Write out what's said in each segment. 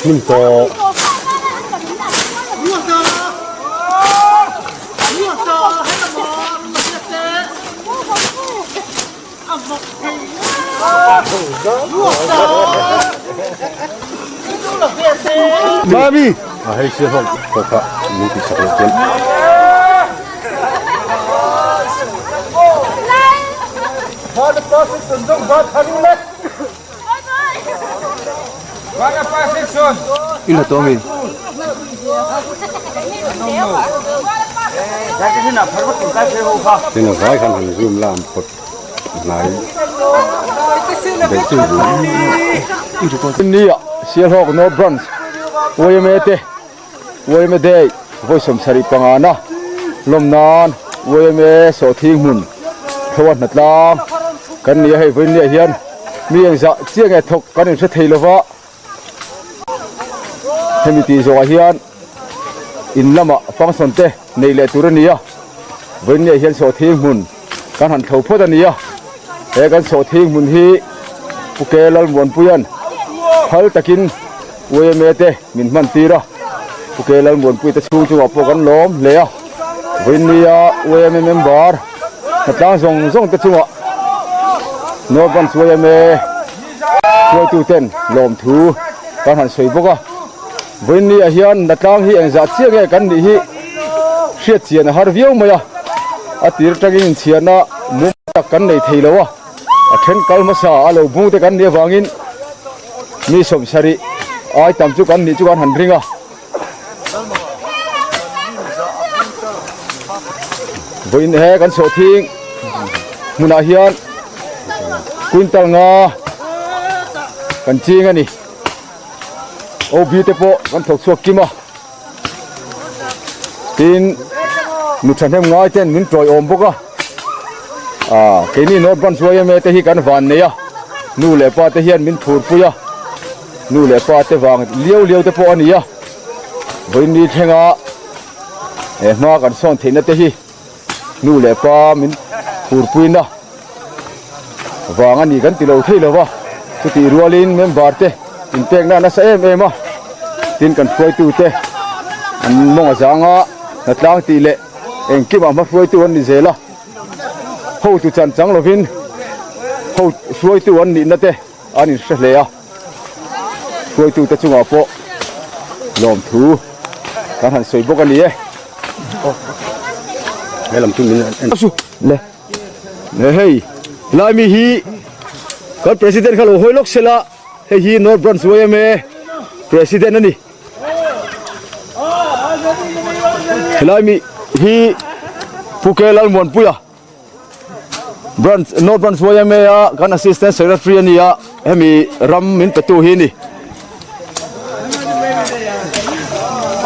Hnim tawh. Mami! A hei sia hlawm pawh kha min tih sak loh chuan. I la tawh ami? Tin a vai khan han zoom la an phawt hnai daih chu Nia Sialhawk North Branch YMA te YMA Day vawi 75 na lawm nan YMA sawhthing hmun tho a hnatlang kan ni a hei vawiin nia hian mi engzah chiah nge thawk kan inhre thei lova hemi tih zawhah hian in lamah function te neih leh tur a ni a vawiin nia hian sawhthing hmun kan han tho phawt a ni a he kan sawhthing hmun hi Pu Ke Lalmuanpuia'n phal takin YMA te min hman tir a Pu Ke Lalmuanpui te chhung chungah pawh kan lawm hle a vawiin nia YMA member hnatlang zawng zawng te chungah North Branch YMA hruaitu ten lawmthu kan han sawi bawk a vawiin nia hian hnatlang hi engzah chiah nge kan nih hi hriat chian a har viau mai a a tir atangin inchhiarna mum tak kan nei thei lo a a then kal hmasa a lo bung te kan nih avangin mi 70 ai tam chu kan nih chu kan han ring a vawiin he kan sawh thing hmunah hian quintal nga kan ching a ni OB te pawh kan thawk chhuak kim a tin nu thahnem ngai ten min tawi awm bawk a ah keini North Branch YMA te hi kan van nei a nu leh pa te hian min phur pui a nu leh pa te vang liau liau te pawh a ni a vawiin ni thlenga he hma kan sawn theihna te hi nu leh pa min phur puina vang a ni kan ti lo thei lo va chutih rualin member te inpekna a nasa em em a tin kan hruaitu te an mawng a zang a hnatlang tih leh engkimah hma hruaitu an ni zel a hotu chan chang lovin ho hruaitu an nihna te an inhre hle a hruaitu te chungah pawh lawmthu kan han sawi bawk a ni e. He lam chu min en le. Ne hei lai mi hi kan president kha lo hawi lawk sela hei hi North Branch YMA president a ni helai mi hi Pu K Lalmuanpuia branch North Branch YMA a kan assistant secretary a ni a hemi ram min petu hi a ni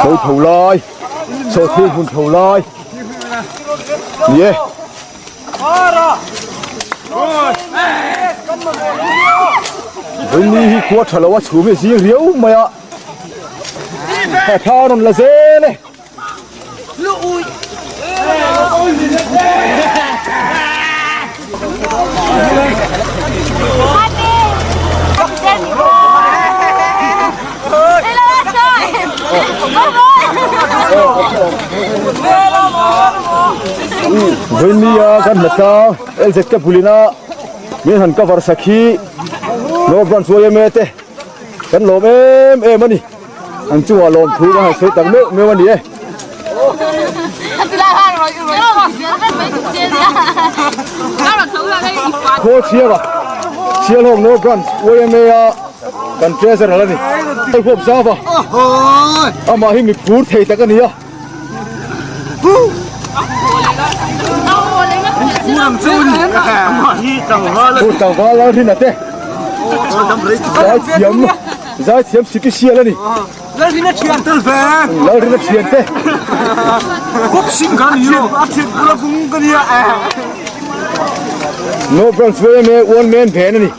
tho tho lai sawhthing hmun tho lai Ni e. Vawini hi khua tha lo a chhum hi zing riau mai a. Tha tha rawn la zel e. Vawini a kan hlat a LZ te bulin a min han cover sak hi North Branch YMA te kan lawm em em a ni an chungah lawm thu kan han sawi tak meuh meuh a ni e. Khawl chhiar a Sialhawk North Branch YMA a kan treasurer a ni. Huap zau a amah hi mi phur thei tak a ni a. Pu tlangval Lalrina te zaithiam zaithiam sipisial a ni. Lalrina thian tel ve. Lalrina thian te. Boxing kan ni lo. A thian pula bung ka nia. No branch YMA one man band a ni.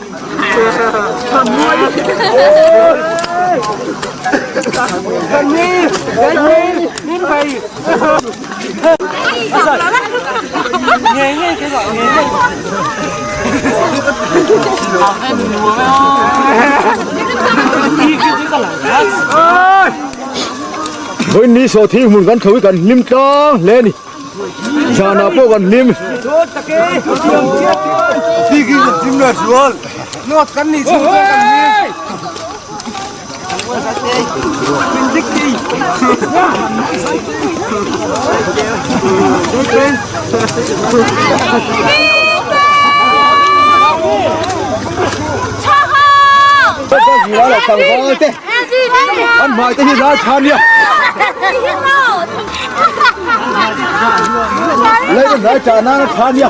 Vawiin sawhthing hmun kan tho hi kan hlim tlang hle a ni. Zanah pawh kan hlim. An hmai te hi ral tha nia. Lấy cái nái trả nan tha nia.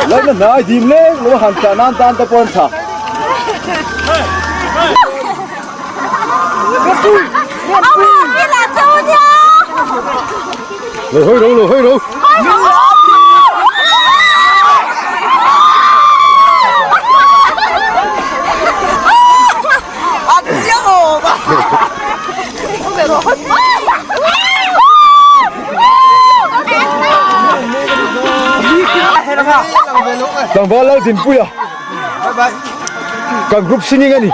Lấy cái nái dim le lo han trả nan tan ta pon tha. Lo hoi ro lo hoi ro. Tlangval Laldinpuia kan group singing a ni.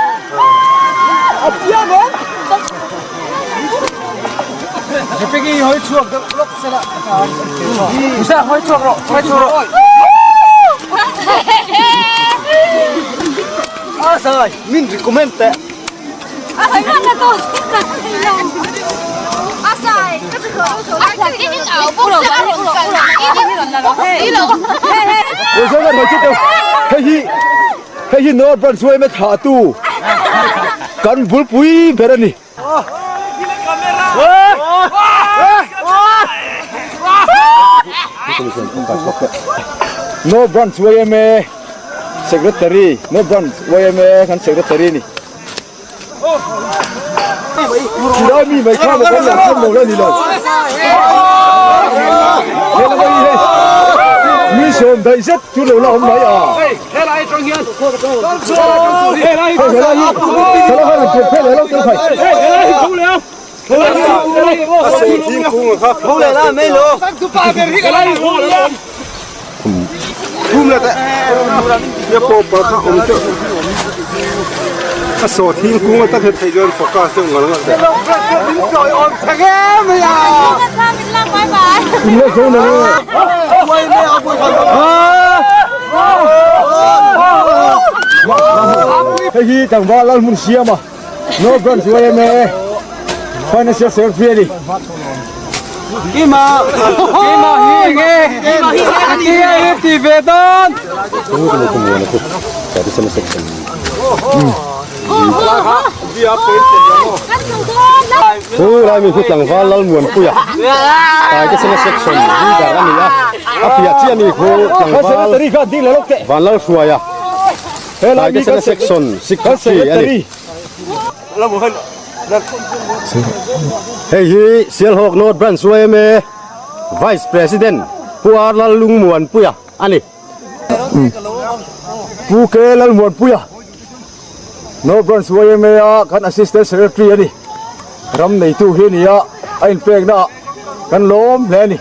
Hei hi hei hi North Branch yma thahtu kan bulpui ber a ni. North Branch yma Secretary North Branch yma kan Secretary a ni. Chilai mi mai kha kan lo kham lo la ni lo. He la mai hei. Mi sawm daih zet chu lo la awm mai a. He lai hi he lai han thawk phel lo tel phai. A sawhthing kung a tak hi theih chuan focus deuh ngar ngar teh. Hei hi tlangval Lalhmun Siama North Branch yma Financial Secretary a ni. Chu lai mi khu tlangval Lalmuanpuia Taitesena section leader a ni a, a piah chiah mi khu tlangval Vanlalhruaia Taitesena section secretary a ni. Hei hi Sialhawk North Branch yma Vice President Pu R Lallungmuanpuia a ni. Pu K Lalmuanpuia North Branch yma a kan Assistant Secretary a ni. Ram neitu hi a ni a, a inpekna ah kan lawm hle a ni.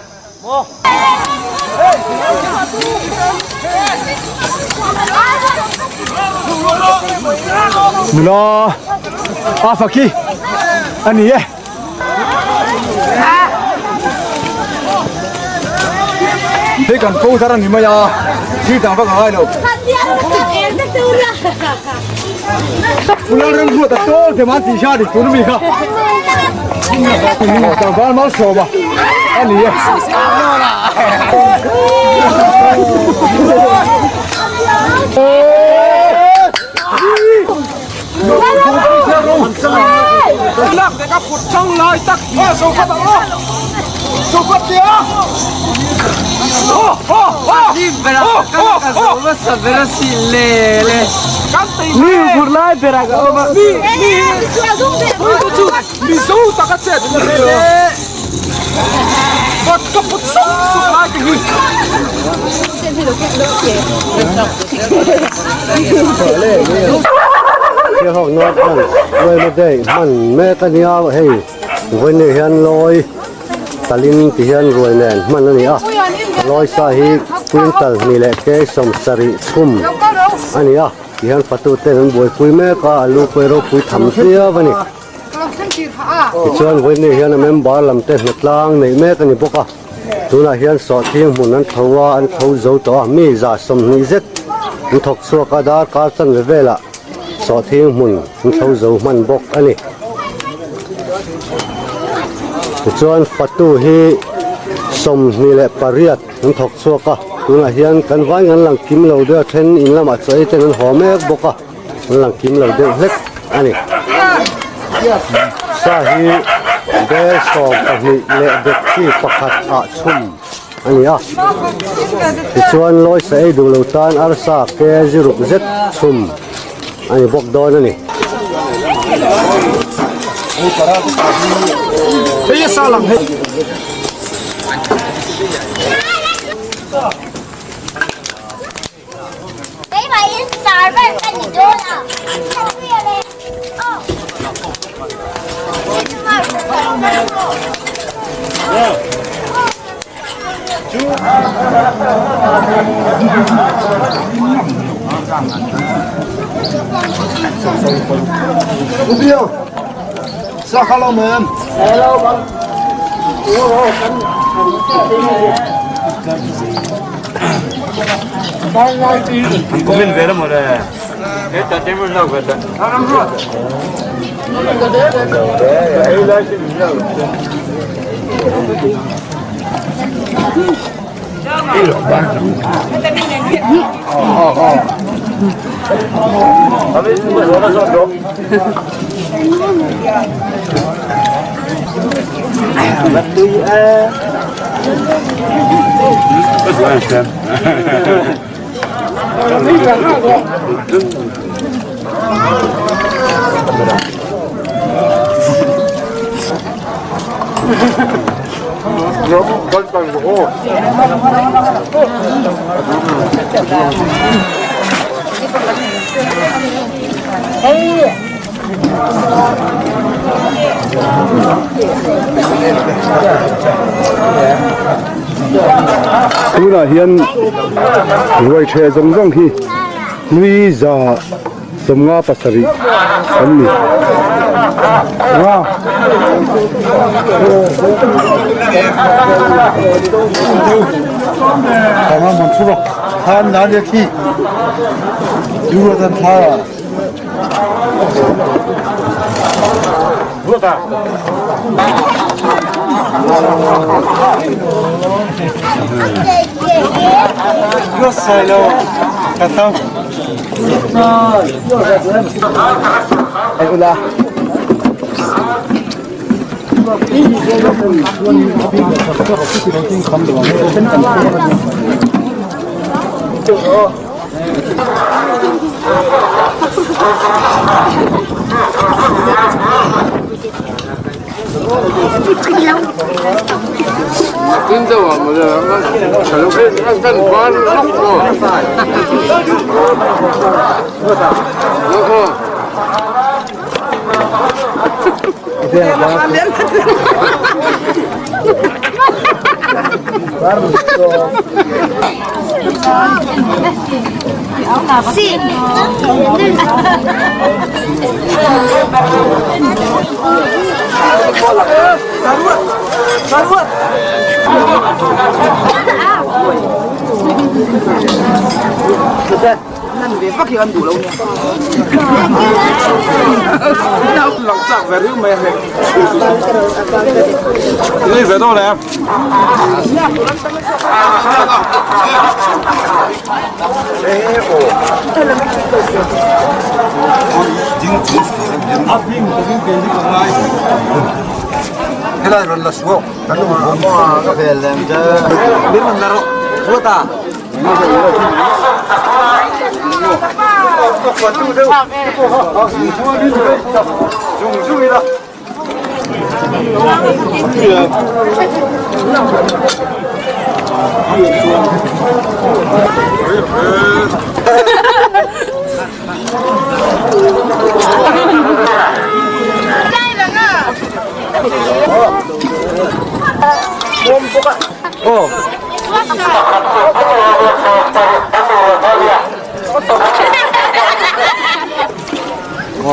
Nula a faki a ni e. Hei kan ko thar a ni mai a, thil dang vak a ngai lo. Nula remruat a tawl te man tih hian i tun mi kha. Tlangval malsawma a ni e. Sialhawk North Branch Uaima Day hman mek a nia hei vawiin hian lawi talin ti hian ruai nen hman a ni a lawi sa hi quintal hnih leh kei sawmsarih chhum a ni a ti hian fatu ten an buaipui mek a alu pawh hi ropui tham viau a ni tichuan vawiin hian a member lam te hnatlang neih mek a ni bawk a. Tunah hian sawhthing hmun an tho a, an tho zo tawh a, mi 30 zet an thawk chhuak a, darkar chanve velah sawhthing hmun an tho zo hman bawk a ni. Tichuan fatu hi 28 an thawk chhuak a, tunah hian kan vai an lang kim lo deuh a, then in lamah chaw ei ten an haw mek bawk a. An lang kim lo deuh hlek a ni. Sa hi bel 12 leh dekchi pakhat ah chhum a ni a. Tichuan lawi sa ei duh lo tan arsa ke ziruk zet chhum a ni bawk dawn a ni. Tunah hian ruai ṭheh zawng zawng hi hlui 57 an ni.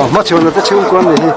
Hmachhawn te chhungkua an ni hi.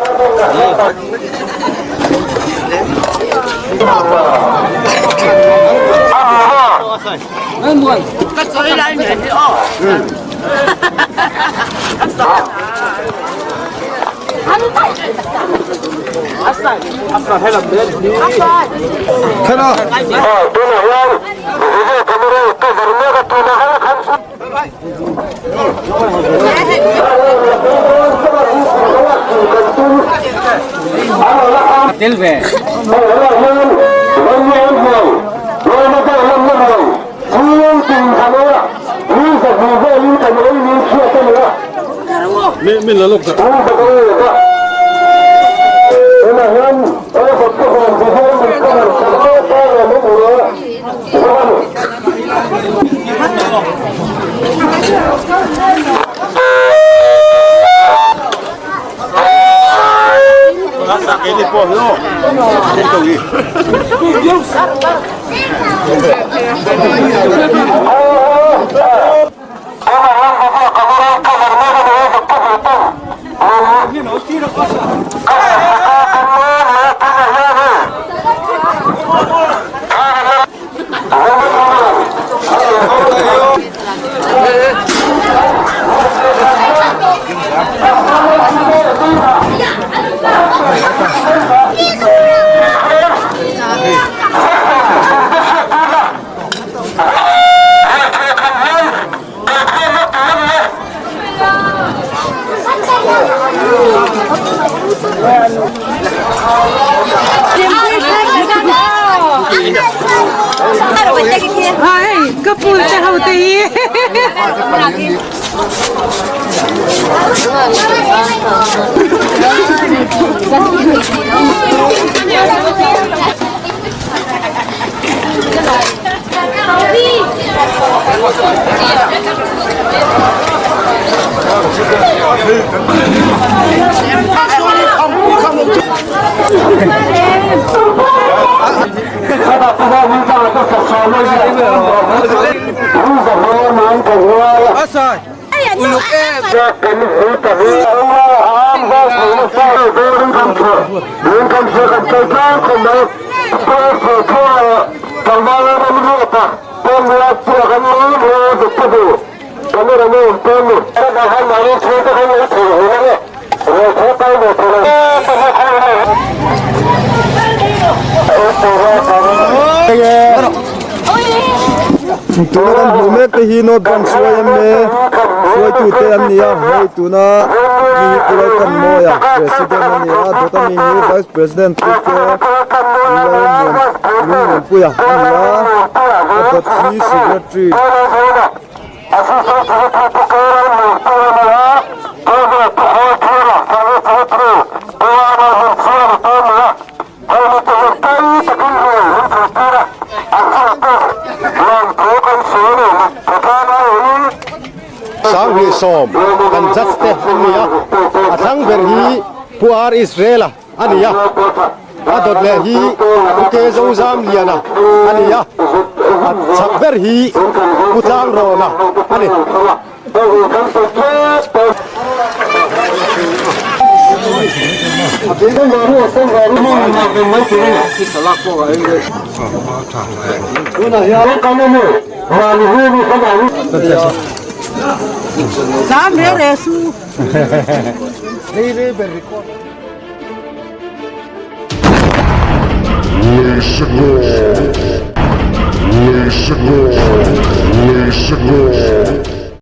Tuna kan hmuh mek te hi North Branch YMA hruaitute an ni a, hei tuna mi hi Pu Lalthanmawia President a ni a, dawta mi hi Vice President Pu K Lungmuanpuia a ni a, a dawt hi Secretary. 2010 kan judge te an ni a, a thlang ber hi Pu R Israel-a a ni a, a dawt leh hi Pu K Zozam Liana a ni a, a chhak ber hi Pu Tlangrawn-a a ni. Listen. Listen. Listen.